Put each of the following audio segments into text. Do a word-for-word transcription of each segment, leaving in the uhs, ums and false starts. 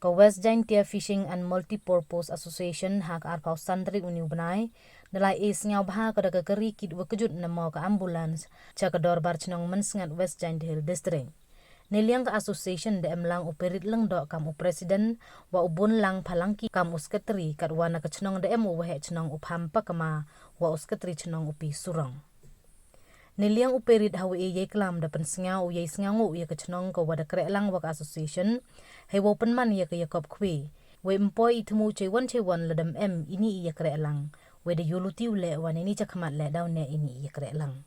Ka West Jaintia Fishing and Multipurpose Association ha ka arphaw san tarik uni u bnai, da lai e sngewbha ka da ka kari kit wa kjut na mo ka ambulance cha ka dorbar chnong Mynsngat, West Jaintia Hills District. Neiliang ka association da em lang u Perit Lyngdoh kam u president, wa u Bunlang Phalangki kam u secretary, katwa na ka chnong da em u waheh chnong u Pham Pakma, wa u secretary chnong u Pi Surong. Neiliang u Perit ha wa e yei klam da pynsngew u yei sngewnguh ya ka chnong ka wa da kreh lang wa ka association, hei wow pynman ya ka yakob khwe, wei ym poi i thmu cheiwon cheiwon lada ym em ini i yakreh lang, wei da yooluti u leh wa neini chakhmat leh daw neh ini i yakreh lang.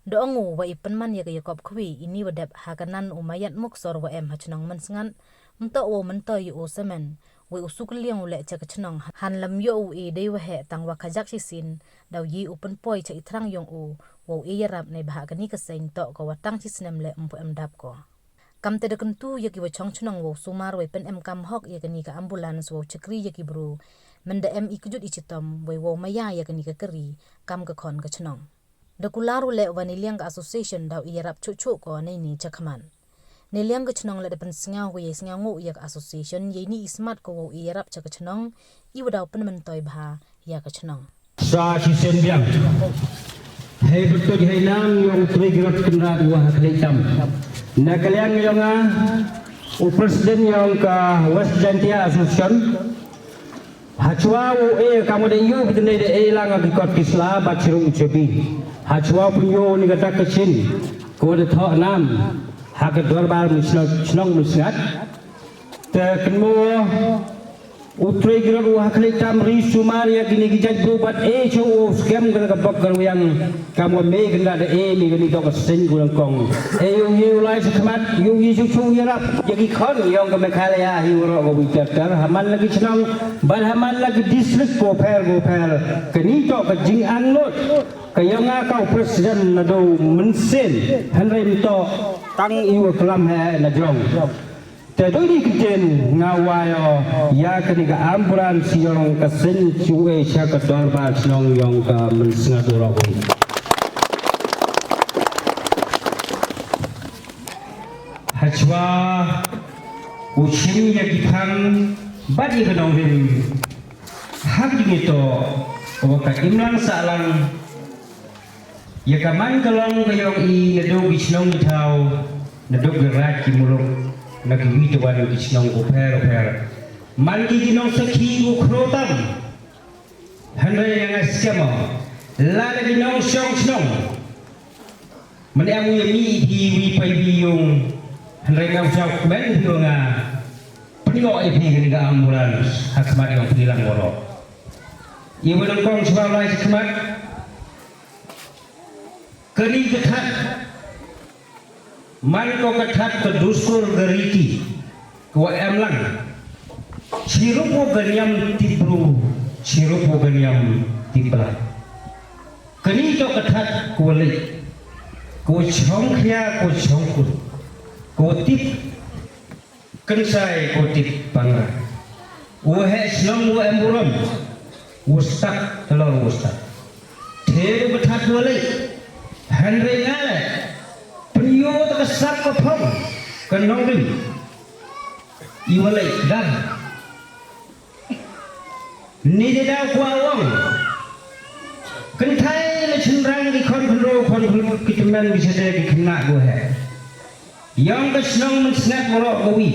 Da ong u wa i pynman ya ka yakob khwe ini wa dep ha ka nan u mayat muksor wa em ha chnong Mynsngat, ym toh wow myntoi ya u samen, wei u sukliang u leh cha ka chnong, hanlada ym yoh u e dei waheh tang wa khajiak shisien, daw ye u pynpoi cha i thrang yong u, wow e yarap neibhah kani ka seng toh ka wa tang chi snem leh ym pu em dap ko. Kamte da kyntu ya ki wa chong chnong wow sumar wei pynemkam hok ya kani ka ambulance wow chakri ya ki bru, mynda em i kjut i chitom, wei wow maya ya kani ka kari kam ka khon ka chnong. Da kular u leh wa neiliang ka association daw i yarap chuh chuh ko neini chakhmat. Neiliang ka chnong leh da pynsngew ko yei sngewnguh ya ka association, yeini i smat ko wow i yarap cha ka chnong, i wa daw pynmyntoi bha ya ka chnong. Sa chisien biang. Hei bynta hei nam yong u Trei Kirot Kynrad wa ha khlieh tam. Na ka liang yong nga, u president yong ka West Jaintia Association. Hachwa u e kam wa da yoh bit ne da e lang ki kot ki sla bad chirup u chabi. Hachwa u pynyoo ni ka dak ka chin, ka wa da thoh nam ha ka dorbar Mynsngat, chnong Mynsngat. Te kynmoo u Trei Kirot u ha khlieh tam ri sumar ya kini ki jait bru bad e chooh u skhem ka ka bok ka rwiang. Kam wa me kynda da e mi kani toh ka seng ku nyngkong. E yow ye u lai chakhmat, yow ye chuh chuh yarap ya ki khon yong ka Meghalaya hi waroh ka wi ter ter, ha man la ki chnong bad ha man la ki district ko pher ko pher. Kani toh ka jingangnud ka yong nga ka u president na do mynsiem, hynrei ym toh tang i wa klam he na jrong. Te doi di ktien nga wa yoh ya kani ka ambulance yong ka seng chu e cha ka dorbar chnong yong ka Mynsngat u rok. Hachwa u chim ya ki thang bad ya ka nongrim. Hak di ngi toh wa ka imlang sahlang ya ka man ka long ka yong i, na dooh ki chnong ki thaw, na dooh ki raij ki muluk, na ki wi tawon ki chnong u pher u pher. Man ki ki nongsakhi u khroh tam. Hynrei nga skhem o, lada ki nongshong chnong man em u ya mi i phi wi pai wi yung, hynrei nga u chah kmen phi wa nga pynyoh i phi kani ka ambulance ha khmat yong phi lang waroh. I wa nyngkong chwa lai chakhmat. Kani ka that man ko ka that ka dustur ka riti ka wa em lang. Chirup wa ka niam tip bru, chirup wa ka niam tip bla. Kani toh ka that ka wa leh, ka wa chong khia, ka wa chong kut, ka wa tip kynsai, ka wa tip pangra. U waheh chnong wa em burom, wa stad, halor wa stad. Te u ka that wa leh, hynrei nga leh pynyoo ta ka sap ka phong ka nongrim i wa leh dar. Ni de daw kwah ong. Kynthai na chynrang ki khon khynroo khon khynroo ki tymmen ki chade ki khynnah ko he yong ka chnong Mynsngat waroh ka wi.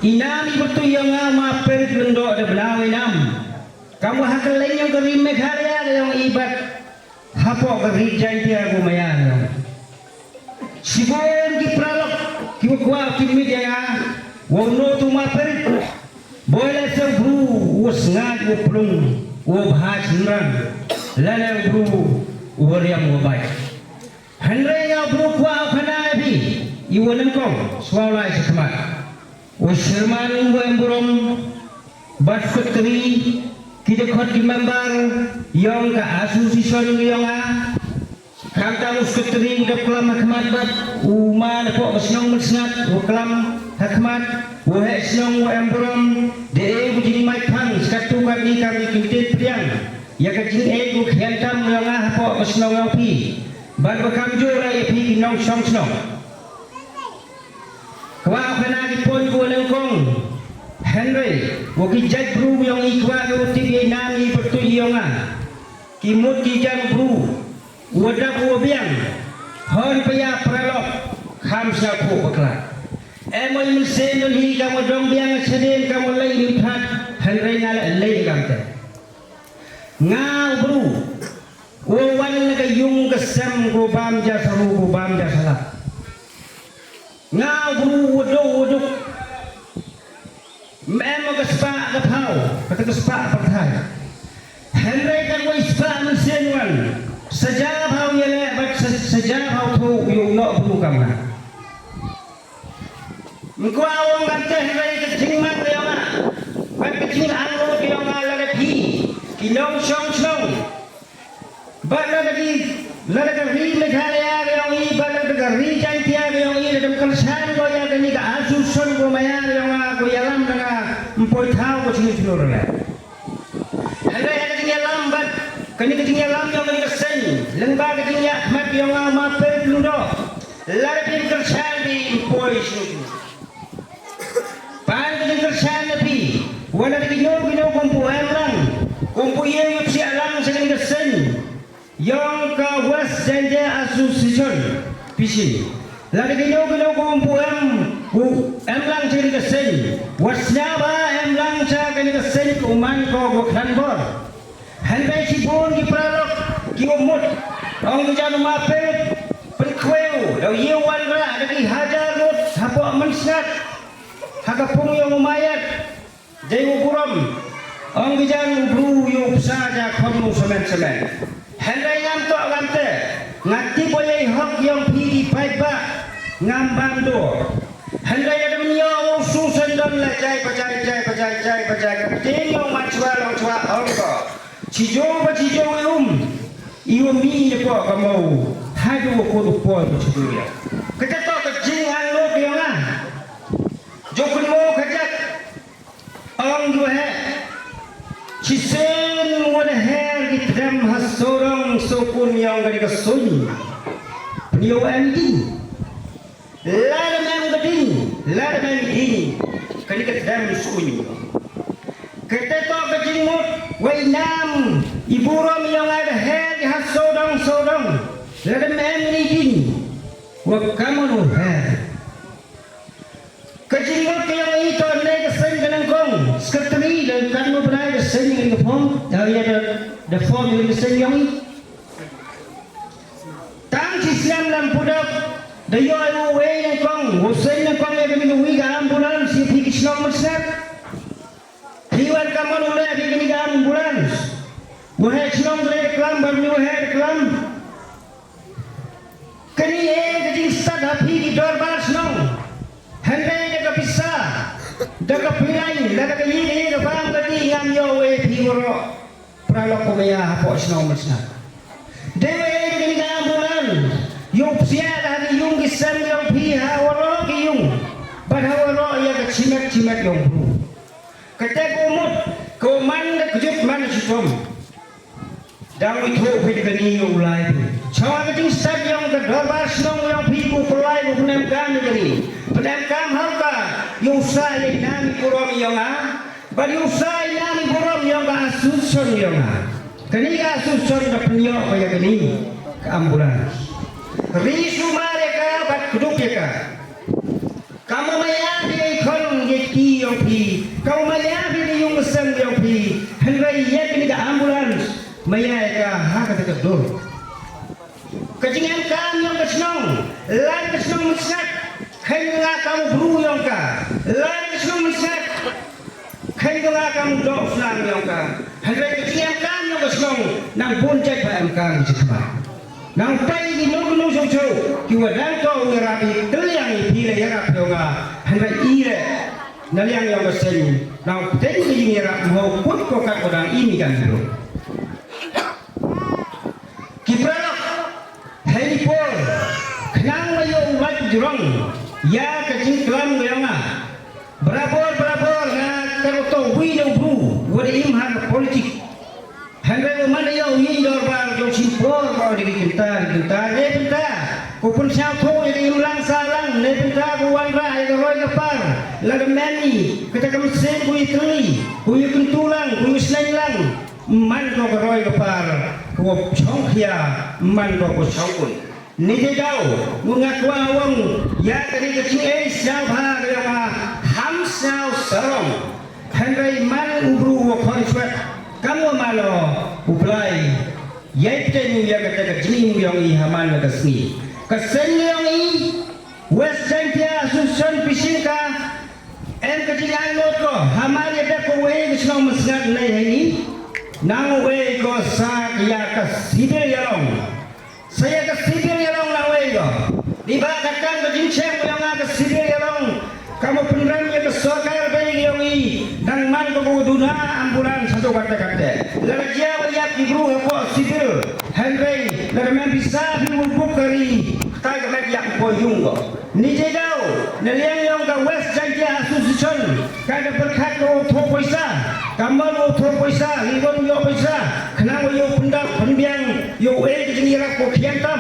I nam i batu yong nga ma Perit Lyngdoh da bnai i nam. Kam wa ha ka leng yong ka ri Meghalaya da yong i bad hapoh ka ri Jaintia ko maya yong. Chibun ki paralok ki wa kwah ki mit ya nga, wow noh tu ma Perit. Boi leh se u bru wa sngaid wa plung, wa bha chynrang, lane u bru wa riam wa bait. Hynrei nga u bru kwah u khana ya phi, i wa nyngkong, swaw lai chakhmat. U chairman wa em burom, bad secretary, ki dkhot ki member yong ka association yong nga. Khamtam u secretary u dep klam ha khmat bad u ma na poh ka chnong Mynsngat wa klam ha khmat, u waheh chnong wa em burom, de e u jingmai phang, sa katu kani kam i kyntien pdiang ya ka jingeh u khian tam yong nga hapoh ka chnong yong phi. Bad wa kamjooh ya phi ki nongshong chnong. Kwah Na ki pon ko nyngkong. Hynrei wa ki jait bru yong i kwah u tip i nam i pyrtuit yong nga. Ki mut ki jan bru, wa dap wa biang. Hon paya paralok, kham sñiawthooh bakla. Em o i mynsiem don hi kam wa dong biang chadien kam wa lei ni u that, hynrei nga la lei kamte. Nga u bru, wa wan na ka yung ka sem ko bam ja saru ko bam ja sala. Nga u bru wa duk wa duk. Em o ka spah ka phaw, kata ka spah pyrthai. Hynrei ka wa i spah mynsiem wan. Saja phaw ya le, bad sa-, saja phaw thooh yow noh bru kam nga. Mkwa ong kamte hynrei ka jingman ka yong nga. Bad ka jingangnud ka yong nga lada phi. Ki nongchong chnong. Bad lada ki, lada ka ri Meghalaya ka yong i, bad lada ka ri Jaiñtia ka yong i, lada ym kyrchan ko ya kani ka association ko maya ka yong nga, ko yalam da nga, ym poi thaw ko chini chini rale. Hynrei ha ka jingyalam bad, kani ka jingyalam yong kani ka seiñ, lyngba ka jingyakhmat yong nga ma peit lundo. Lada phi kyrchan phi ym poi sñiaw. Pan ka jingkyrchan na phi, wa lada ki ñiaw ki ñiaw kum pu em lang, kum pu ye yu psiah lang sa kani ka seiñ. Yong ka West Jaintia Association, pishi. Lada ki ñiaw ki ñiaw kum pu em, pu em lang sa kani ka seiñ. Wa sñiaw ba em lang sa kani ka seiñ, u man ko wa khlaiñ bor. Hynrei chibun ki paralok, ki wa mut. Ong ki jan u ma peit, pynkhweu, daw ye wanrah, da ki hajar ngut, hapoh mynsngat. Ha ka pung yong u mayat, dei u burom. Ong ki jan u bru yow psa ja khon u semen semen. Hynrei ngam toh kamte, nga tip o yei hok yong phi ki paidbah, ngam bam do. Hynrei lada ym yoh u su sendon la jai pa jai, jai pa jai, jai pa jai, ka pting yong man chwa long chwa ong ko. Chijo ba chijo i um, i um i ne ko ka mau, hadu ko du poi ko chijo ya. Kata toh ka jingangnud yong nga. Jo kun mo ka jat, ong du he. Chisien wa da her ki tdem ha sodong sokun yong kani ka suiñ. Pynyoh em ding. Lada em ka ding, lada em ding, kani ka tdem suiñ. Kata toh ka jingmut, wa i nam, i burom yong nga da her ki ha sodong sodong. Lada em ni ding, wa kammon u her. Ka jingmut ka yong i toh ne ka seiñ ka nyngkong, secretary, da katno bnai ka seiñ ka form, da ya da, da form ka seiñ yong i. Tang chi snem lam pudok, da yoh u wei nyngkong, u seiñ nyngkong ya kani ka wi ka ambulance, ya phi ki chnong mynsngat. Phi wan kammon u leh phi kani ka ambulance. Wa he chnong da klam, bad ni wa he da klam. Kani e ka jingstad ha phi ki dorbar chnong. Hynrei da ka pisa, da ka pyraiñ, da ka ye, ye ka bam ka di ngam yoh wei phi waroh. Paralok ko maya hapoh chnong mynsngat. Dei wa e kani ka ambulance, yow psiah da ha ki yung ki sem yong phi ha waroh ki yung. Bad ha waroh ya ka chimet chimet yong bru. Kata ko mut, ko man da kjut man chitom. Dang u thoh phi da kani yow lai phi. Chawa ka jingstad yong ka dorbar chnong yong phi ko pynlai ko pynemkam da kani. Pynemkam ha ka, yow sa ya i nam i burom yong nga. Bad yow sa i nam i burom yong ka association yong nga. Kani ka association da pynyoh ko ya kani ka ambulance. Ri sumar ya ka, bad kdup ya ka. Kam maya phi ya i khon ya i kti yong phi. Kam maya phi ya i yung sem yong phi. Hynrei ya kani ka ambulance. Maya ya ka ha kata ka dur. Ka jingemkam yong ka chnong. Lai ka chnong mynsngat. Kheiñ nga kam u bru yong ka. Lai ka chnong mynsngat. Kheiñ ko nga kam doh snam yong ka. Hynrei ka jingemkam yong ka chnong, nang bun jait ba emkam ka jingkhmat. Nang pait ki nongkynnoh chong chong, ki wa dang toh u yarap i, tliang i phi la yarap yong nga. Hynrei i le, na liang yong ka seiñ, nang pteng ka jingyarap mo kut ko kat ko dang i mi kan bru. Ki paralok, hei por, khnang wa yoh u lait jrong, ya ka jingklam ka yong nga. Barabor, barabor, nga ka ruto wi da u bru, wa da im ha ka politik. Hynrei wa man da yoh u yei dorbar, yoh chi por, ko da ki kynta, kynta, ne kynta. Ko pun chao tho, ya da im lang sa lang, ne kynta, ko wan ra, ya da roi ka par, lada em i kata ka mynsiem ko ya tyrli, ko ya kyntu lang, ko ya sneng lang, man ko ka roi ka par ko chong khia, man ko ko chong kun. Ni te daw, u nga kwah ong ya kani ka jingeh sñiaw bha ka yong nga, ham sñiaw sarong. Hynrei man u bru wa khon chwet, kam wa man o u Blai. Yei pteng u ya kata ka jingim yong i ha man la ka sngi. Ka seng yong i, West Jaintia Association Pishing ka, em ka jingangnud ko ha man ya dep ko wei ka chnong Mynsngat nei ha i. Nang wei ko sa ya ka civil yalong. Sa ya ka civil yalong nang wei ko. Di ba ka kam ka jingchem yong nga ka civil yalong. Kam u pynrem ya ka sorkar bei yong i, dang man ko ko duna ambulance hatu kate kate. Lada jia wa ya ki bru ha ko civil. Hynrei lada em pisa phi u buk kari, tai ka met ya ko yung ko. Ni te daw, na liang yong ka West Jaintia Association, ka da pyrkhat ko u thoh poisa, ka man u thoh poisa, li wan yoh poisa, khnang wa yoh pyndap pynbiang, yoh e ki jingyarap ko khian tam.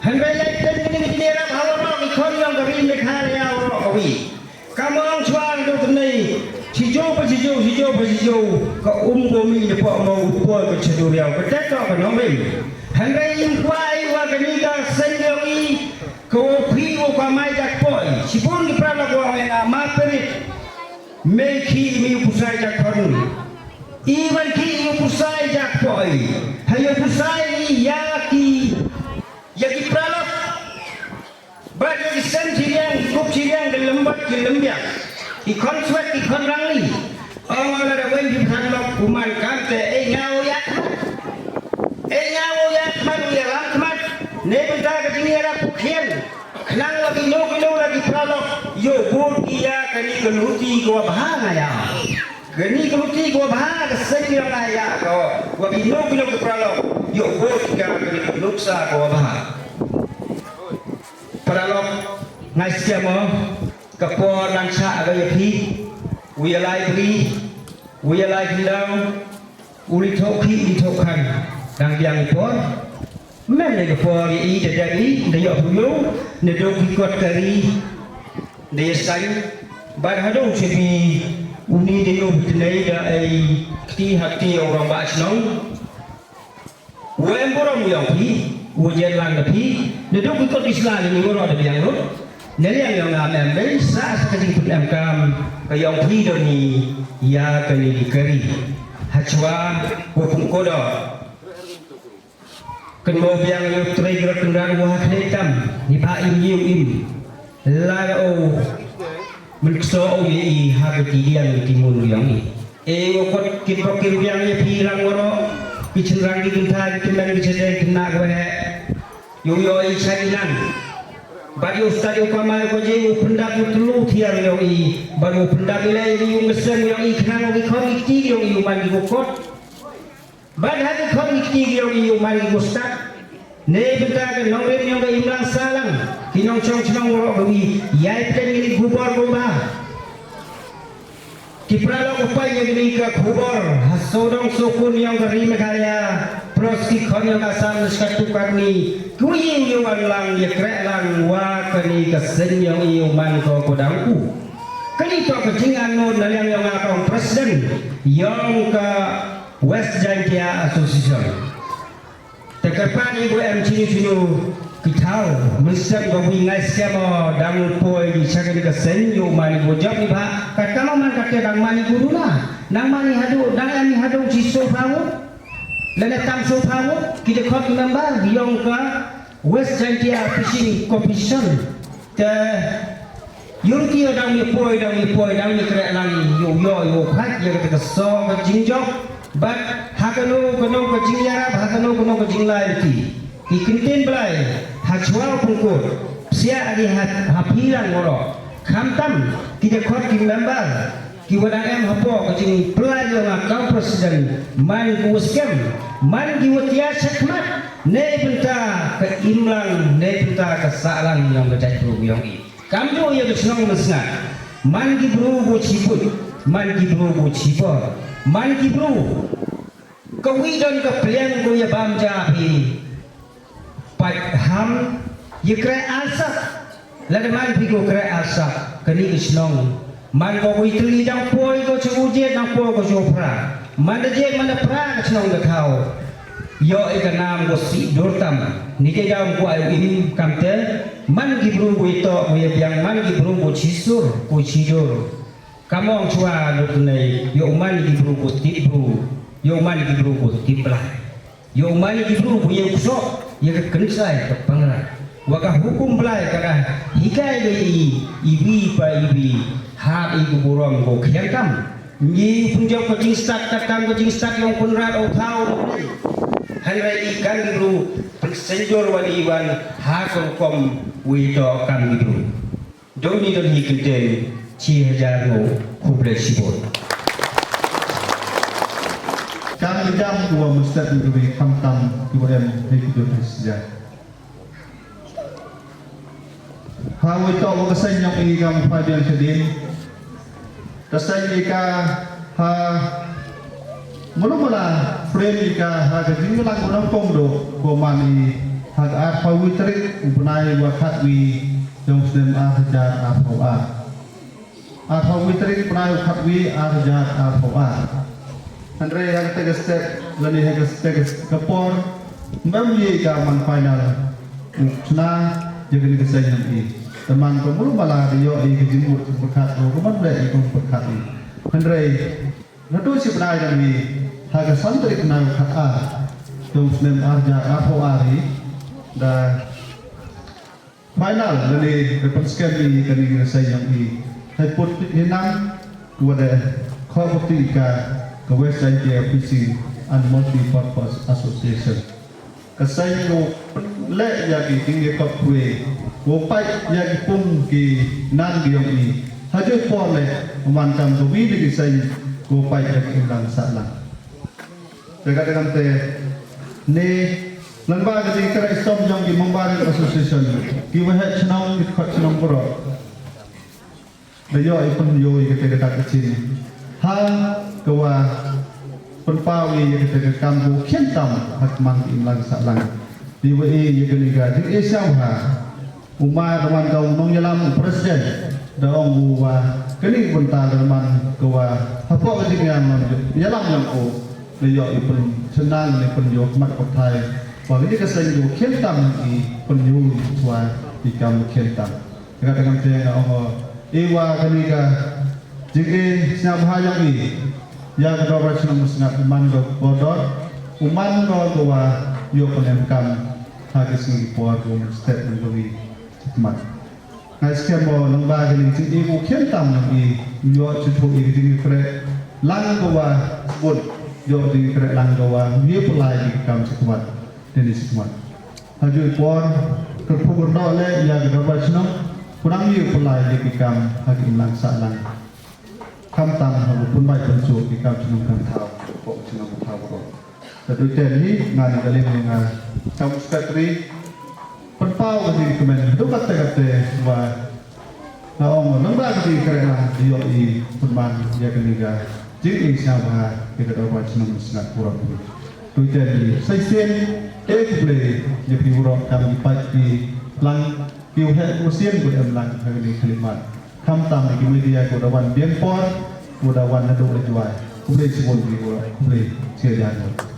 Hynrei lai ten ki jingyarap ha waroh ki khon yong ka ri Meghalaya waroh ka wi. Ka mong chwa do tnei, chijo pa chijo, chijo pa chijo, ka um ko mi ne po mo u po ka chaduriaw, ka tek ka nong ri. Hynrei im kwai wa kani ka seng yong i, ka u phi u ka mai jak poi. Chibun ki prana ko nga ma perit. Mei khi mi u pusai jak pon. I wan khi u pusai jak poi. Hai u pusai i ya ki, ya ki pralok. Bad ya ki sen chiriang, kup chiriang, ki lembat, ki lembiak. Ki khon swet, ki khon rangli. Ong ala da wen ki phan lok kuman kamte, e nga u ya khmat. E nga u ya khmat, u ya lam khmat. Ne bynta ka jingyarap u khian. Khnang la ki no ki no la ki pralok. Yoh bur ki ya kani ka luti ko wa bha nga ya. Kani ka luti ko wa bha ka seng yong nga ya ko. Wa ki no ki no ki pralok. Yoh bur ki ya kani ka nuksa ko wa bha. Paralok, ngai skem o, ka por dang chah ka ya phi, u ya lai bri, u ya lai khyndaw, u li thok khi, li thok khan, dang biang i por. Mem ne ka por ya i, da dang i, da yoh phu yoh, ne dok i kot kari, da ya sain, bad hadong chebi, u ni da yoh btnei da ai, kti hakti ong rong ba chnong. Wa em burom yong phi, wa jet lang da phi, ne duk i kot i sla ni waroh da biang lut. Ne liang yong nga mem bei, sa sa ka jingpynemkam, ka yong phi do ni, ya kani ki kari. Hachwa, wa pung kodo. Kynmo biang yoh trei grot kynran wa ha khnei tam, ni pha im yoh im. La o, mynkso o ye i ha ka ti diang ti mun yong i. E wa kot ki bok ki biang ya phi rang waroh, ki chynrang ki kynthai, ki tymmen ki chadei, ki khynnah ki waheh. Yow yoh i chai nang. Bad yow stad yow kamai ko je yow pyndap yow tlu thiar yong i. Bad yow pyndap i lai yow ngesem yong i khnang ki khon ki kti yong i yow man ki ko kot. Bad ha ki khon ki kti yong i yow man ki ko stad. Ne bynta ka nongrim yong ka imlang sahlang, ki nongchong chnong waroh kawi, yai pteng ini khubor ko bha. Ki paralok u pait ya kani ka khubor, ha sawdong sawkun yong ka ri Meghalaya, plus ki khon yong ka Assam, na skat tu katni, ki wi yow wan lang, ya kreh lang, wa kani ka seng yong i yow man ko ko dang u. Kani toh ka jingangnud na liang yong nga ka ong president yong ka West Jaintia Association. Te kyrpad i wa em chini chini ki thaw, mynsiem ka wi ngai skem o dang poi ki cha kani ka seng yow man i ko jop i bha, kat kano man kat te dang man i ko duna, dang man i hadooh, dang em i hadooh chi soo phaw ngut, lane tam soo phaw ngut, ki dkhot member yong ka West Jaintia Fishing Commission. Te, yow ki yow dang yow poi, dang yow poi, dang yow kreh lang, yow yoh, yow phah, ya kata ka soo ka jingjop. Bad, ha kano, kano ka jingyarap, ha kano, kano ka jinglai ti. Ki kyntien Blai, ha chwa pungkut, psiah adi ha, ha phi lang waroh. Khamtam, ki dkhot ki member, ki wa dang em hapoh ka jingpynlait yong nga ka president, man ki wa skem, man ki wa tiar chakhmat, ne bynta ka imlang, ne bynta ka sahlang yong ka jaitbru yong i. Kamjooh ya ka chnong Mynsngat, man ki bru ko chiput, man ki bru ko chipor, man ki bru. Ka wi don ka pliang ko ya bam ja phi. Pait ham, ya kreh ansat. Lada man phi ko kreh arsap kani ka chnong, man ko ko i tylli dang poi ko cha u jied, dang poi ko cha u phra. Man da jied, man da phra ka chnong da thaw. Yoh i ka nam ko si dur tam. Ni ke dang ko ai im kamte. Man ki bru ko i toh ko i biang, man ki bru ko chi sur ko chi dur. Kam ong chwa dur tnai, yoh man ki bru ko tip bru, yoh man ki bru ko tip blai. Yoh man ki bru ko yoh ksok, ya ka kynsai ka pangra. Wa ka hukum blai ka da hikai ka i, i wi pa i wi, ha i ko burom ko khian tam. Ni pun jop ko jingstad, ka tam ko jingstad yong pun rat o thau. Hanrai i kam ki bru, pun senjor wan i wan, ha ko kom wi to kam ki bru. Doni don hi kyntien chi hajar ngo, khublei chibun. Kam i dam ko wa mynstep ni ko wi khamtam ko wa em hi ko dot hi sija. Ha wi to wa ka seng yong i kam pa biang chadin. Ka seng i ka ha Mulu mala, friend i ka ha ka jingyalang u nongpong do, ko man i ha ka arphaw wi tarik u bnai wa khatwi, yong snem ar hajar arphaw ar. Arphaw wi tarik u bnai wa khatwi ar hajar arphaw ar. Hynre ha ka te ka step, lane ha ka te ka por, mbem ye ka man final u chna, ya kani ka seng yong i. Te man ko mulu mala da yoh i ka jingmut ka pyrkhat ko, ko man le i ko pyrkhat i. Hynre Natu chi bnai dang hi, ha ka san tarik bnai wa khat ar, yong snem ar hajar arphaw ar hi, da final lane da pynskhem i kani ka seng yong i. Hei put hi nang, wa da khot put i ka, ka West Jaintia Fishing and Multi-Purpose Association. Ka seng ko leh ya ki jingyakhap khwe, ko pait ya ki pung ki nan ki yong i. Hajooh por leh, man kam ka wi de ki seng, ko pait ya ki imlang sahlang. Te ka te kam te, ne, lyngba ka jingkreh stom yong ki Member Association, ki waheh chnong, ki khot chnong bro. Da yoh i pynyoh i kate ka dak ka chin. Ha ka wa pynpaw i ya kate ka kam ko khian tam ha ka man ki imlang sahlang. Di wa i ya kani ka jing i sñiawbha. U ma da man ka u nongyalam u president. Da ong u wa kani ka bynta da man ka wa hapoh ka jingyalam, yalam yong ko. Da yoh i pynchynna ne pynyoh khmat pyrthai. Wa kani ka seng ko khian tam i pynyoh i chwa i kam khian tam. Ka te kam te nga ong o, i wa kani ka jing i sñiawbha yong i, ya ka dorbar chnong Mynsngat u man ko bordor, u man ko ko wa yoh pynemkam ha ki sngi ki por ko mynstep man ko wi chikmat. Nga skhem o lyngba kani jing i ko khian tam yong i, yoh chithuh i jingkreh lang ko wa sbun, yoh jingkreh lang ko wa, yoh pynlai ki kam chikmat. Deni chikmat. Hajooh i por, kyrpad kyrdoh le ya ka dorbar chnong, khnang yoh pynlai ya ki kam ha ki imlang sahlang. Khamtam ha u pynbait pynchooh ki kam chnong kam thaw, pok chnong kam thaw ko. Te du te hi, nga ni ka liang nga kam secretary, pynpaw ka jingkmen, du kate kate wa Nga ong o, nang ba ka jingkreh lang, yoh i pynman ya kani ka jing i sñiawbha ya ka dorbar chnong Mynsngat Purok. Tui te ni, sa sien, e khublei ya phi purok kam ki pait ki lang, ki waheh ko sien ko em lang ha kani ka khlieh mat. Khamtam ya ki media ko da wan biang por, ko da wan nadooh la Jowai. Khublei chibun phi purok, khublei chi hajar ngut.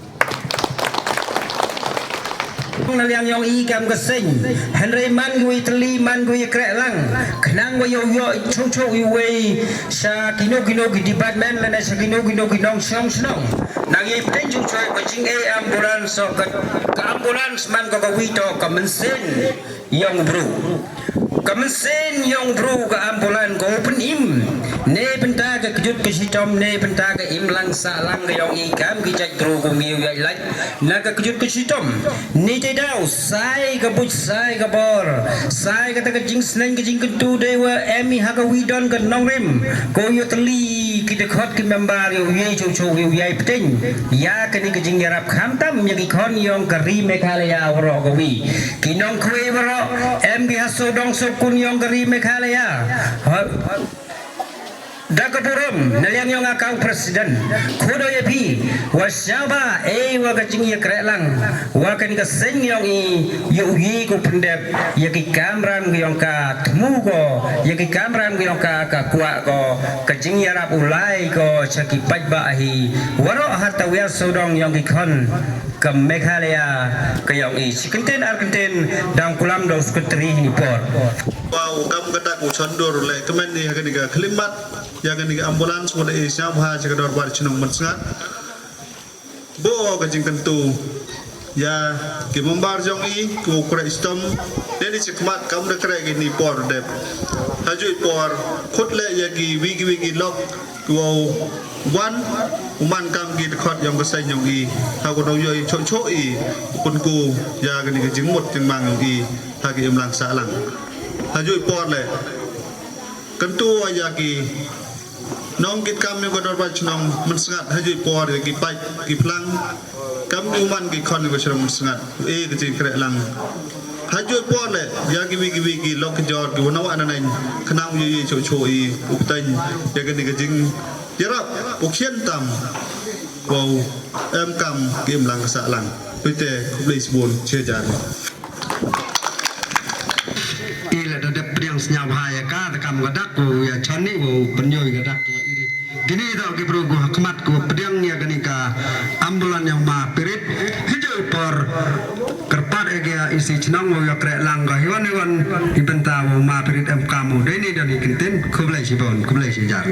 Na liang yong i kam ka seng, hynrei man ko i tylli, man ko i kreh lang, khnang wa yoh yoh chong chong i wei, cha kino kino ki department, lane cha kino kino ki nongchong chnong. Nang i pteng chong chong ka jing e ambulance, ka, ka ambulance man ko ka wi to ka mynsiem yong bru. Ka mynsiem yong bru ka ambulance ko u pynim. Ne bynta ka kjut ka chitom, ne bynta ka imlang sahlang ka yong i kam ki jait bru ko ngi u yai lait. Na ka kjut ka chitom. Ni te daw, sai ka buit, sai ka bor. Sai kata ka jingsneng ka jingkyntu de wa em i ha ka wi don ka nongrim. Ko yoh tylli ki dkhot ki member yoh yai chong chong yoh yai pteng. Ya kani ka jingyarap khamtam ya ki khon yong ka ri Meghalaya waroh ka wi. Ki nongkhwe waroh, em ki ha sawdong sawkun yong ka ri Meghalaya. Ha, Da ka burom na liang yong nga kam u president, khudo ya phi, wa sñiawbha e wa ka jingyakrehlang wa kani ka seiñ yong i, yow ye ko pyndep ya ki kamram ki yong ka, thmu ko ya ki kamram ki yong ka, ka kwah ko, ka jingyarap u lai ko cha ki paidbah hi waroh ha tawiar sawdong yong ki khon ka Meghalaya ka yong i. Chi kyntien ar kyntien dang kulam da u secretary hini por. Wow, kam ka dak u chondur le kmen ni ha kani ka khlimat ya kani ka ambulance wa da e sñiawbha cha ka dorbar chnong Mynsngat. Bo ka jingkyntu ya ki member yong i, ko kreh stom, ne ni chi khmat kam da kreh kini por dep. Hajooh i por khut le ya ki wi ki wi ki lok, ko wan u man kam ki dkhot yong ka seiñ yong i, ha ko nong yoh i choh choh i, u pynku ya kani ka jingmut jingmang yong i ha ki imlang sahlang. Hajooh i por le kyntu ya ki nongkitkam yong ka dorbar chnong Mynsngat, hajooh i por ya ki paid ki phlang, kam ki u man ki khon yong ka chnong Mynsngat, e ka jingkrehlang. Hajooh i por le ya ki wi ki wi ki lok ki jor ki wa na wa na neng, khnang u ye choh choh i u pteng ya kani ka jingyarap u khian tam, wow, em kam ki imlang ka sahlang. Pite khublei sbun, che jar. I le da dep pdiang sñiawbha ya ka, da kam ka dak u ya chani u pynyoi ka dak u iri. Dini da ki bru ko ha khmat ko pdiang ya kani ka ambulance yong ma Pirit. Hajooh i por kyrpad e ya i si chnong u ya kreh lang ka hiwan hiwan i bynta u ma Pirit em kam u. Dei ni da ni kyntien, khublei chibon, khublei chijar.